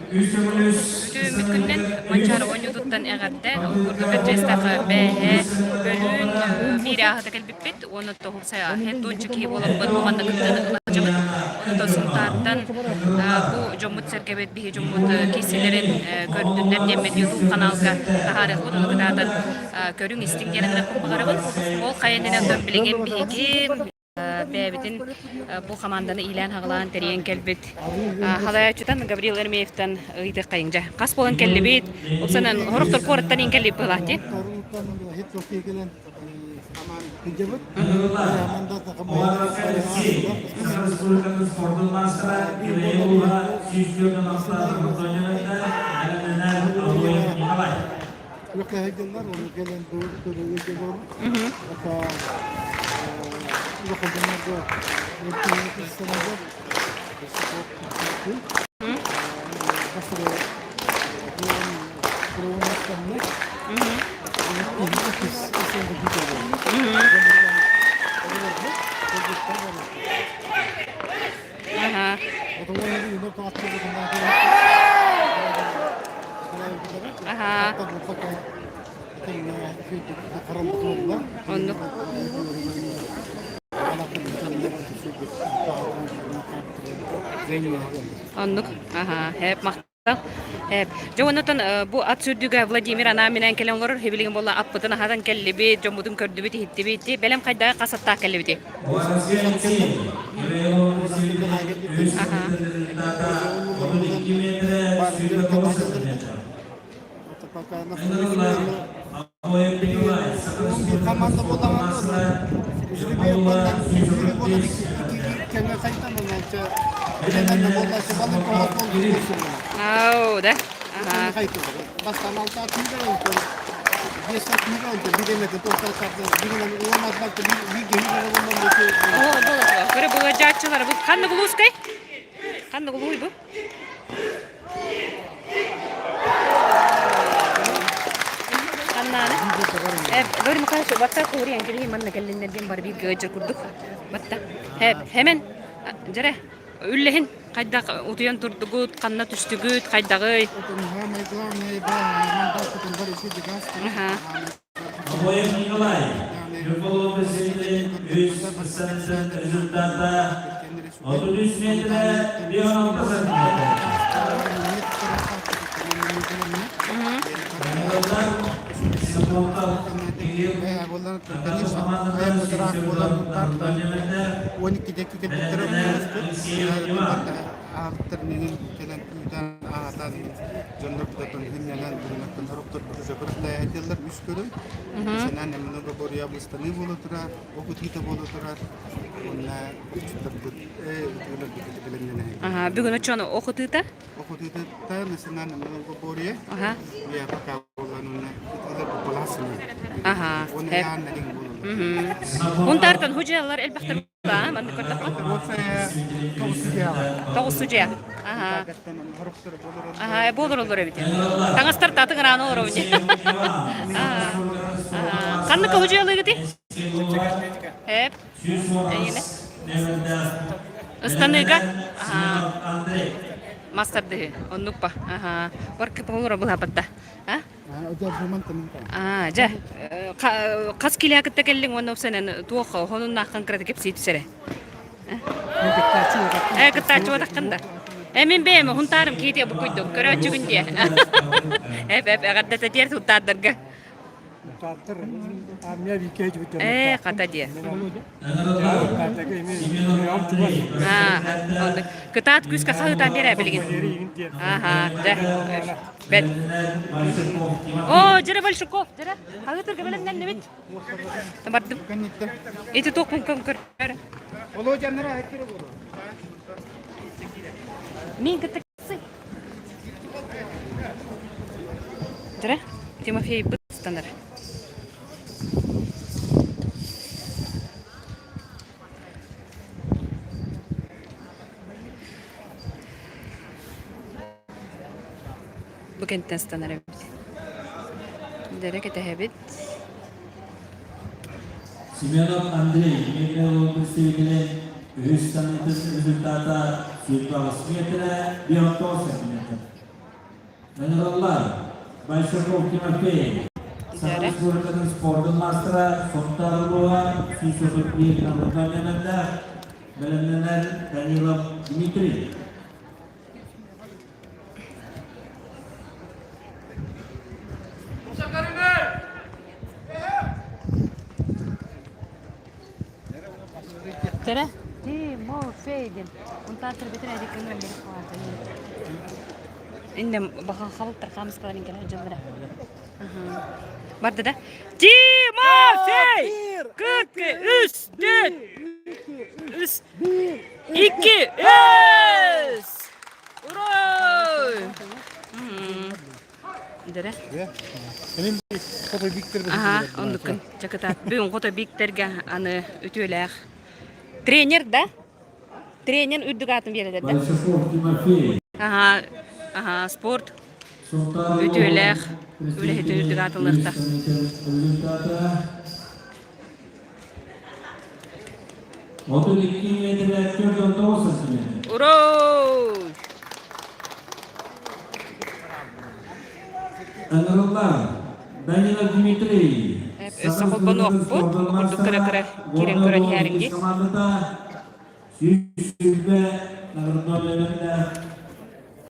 Үтүөммүт күнүнэн Манчаары оонньуутуттан эҕэрдэ. Ол курдук Бэрдьиэстээх бээһэ бөлүүн биир ааһыта кэлбиппит уонна тоһугсайа һэттуонча киһи буоламмыт бу манна кыттыыны ылачыбыт. Онтон Сунтаартан бу дьоммут-сэргэбит биһи дьоммут киирсиилэрин көрдүннэр диэммит YouTube ханаалга таһаарыахпыт ону кытаатан көрүҥ истиҥ диэн ыҥырыахпын баҕарабын. Ол хайа иннинэ оттон билигин биһиги бэйэбитин бу хамаанданы иилээн-хаҕылаан тэрийэн кэлбит халайааччытан Гаврил Ермеевтан ыйытыаххайыҥ дьэ. Хас буолан кэллибит? Оксанан хорохтор куораттан иин кэллибит быһалаах дии. Үлэхэһэйдэллэр, оны кэлэн көрө Ата улахан дьоннорго өртүнү Аха. Аха. Оннук. Оннук. Аха. Хэп махтал. Хэп. Дьэ оннотон бу ат сүүрдүүгэ Владимир анаан-минээн кэлэн олорор. Билигин буолла аппытын аһатан кэллибит, дьоммутун көрдүбүт, иһиттибит. Бэлэм хайдаҕа хас аттаах кэллибитий? Аха. Ау, да? Ага. О, Көрө быладьааччылар бу ханна булуускай? Ханна булууй бу? Ханнааны? Э, Говорим, Михайлович, батта куурийан кэлиһи манна кэллиннэр диэн бар биир гыадьыр курдук. Батта. Хэп, хэмэн. Дьэрэ, үллэһин хайдах утуйан турдугут, ханна түстүгүт, хайдаҕый? Аха. Обоев Николай, Ньурба сирин үс станциятын результата 33 метрэ 56 сантиметр. Даниловтар Соколов Кирилл Ааптар миигин кэлэн күүтэн аһатан дьоннор тутан хынньанан буруҥаттан сорохтор запрещаятеллар үс көрүҥ. Сэнэн немного борья быстаныы буола турар, ох ытыыта буола турар уонна охчуттарбыт ытыыларбыт бэлэмнэнэ. Ага, бүгүн оччону ох ытыыта? Ох ытыыта национальный немного борья. Ага. Я пока буолан уонна ытыылар балаасына. Ага. Уонна яан нарин буолаллар. Хунтаартан худьалар элбэхтэр Маннык көрдөххө. Тоҕус судьуйа. Аха. Аха, буолар олор эбит. Таҥастар таатын ырааны олоробут. Ханнык худьуйалыыгыт? Эп. Эйине. Ыстаныыга. Мас тардыһы. Оннук па. Аха. Бар кыпылура былапатта. А? Аа, дьэ, хас килиэ кытта кэллиҥ уонна сэнэн туох хонуннааххын кырата кэпсии түсэрэ. Э, кыттааччы буотаххын да. Э, мин бэйэм хунтаарым киитиэ букуйдум, көрөөччүгүн диэ. Эп, эп, эҕэрдэтэ тиэр сунтаардарга. Ээ, хата диэ. Аа, оннук. Кытаат күүскэ хаһыытаан биэрээ билигин. Аха, дьэ. Бэт. О, дьэрэ Большаков, дьэрэ. Хаһыытырга бэлэмнэннибит. Бардым. Ити туох көр көр. Мин кытта Дьэрэ, Тимофей быстанар. Бу кэнтэн ыстанар эбит. Дэрэ кэтэһэбит. Семенов Андрей Михайлов представителин үһүс саныытын результата 108 метрэ 59 сантиметр. Ыҥырыллар Большаков Тимофей Саха Республикатын спордун маастара Сунтаар улууһа 131 народнай нөмердээх бэлэмнэнэр Данилов Дмитрий. Тере? Тимофей диэн. Унтаар төрбүтүн эдик көмөр Инде бахан халыттар хамыскаларын кэлэр дьыллара. Барды да? Тимофей! Кытты үс, дүт, үс, икки, үс! Ура! Дere. Аха, оннуккун чакытаат. Бүгүн хото Викторга аны үтүөлээх тренер да? Тренер үрдүк аатын биэрэлэр да? Большаков Тимофей. Аха, аха, спорт Сунтаар үтүөлээх улууһун үлэһитин үрдүк представителин аатылыахта. результата 32 метрэ 49 сантиметр. Ура! Ыҥырыллар Данилов Дмитрий Өссө Саха холбонуохпут, Республикатын бу курдук спордун кыра-кыра маастара, киирэн Горнай көрөн улууһун иһээриҥҥит. командата 120 наградной номердээх.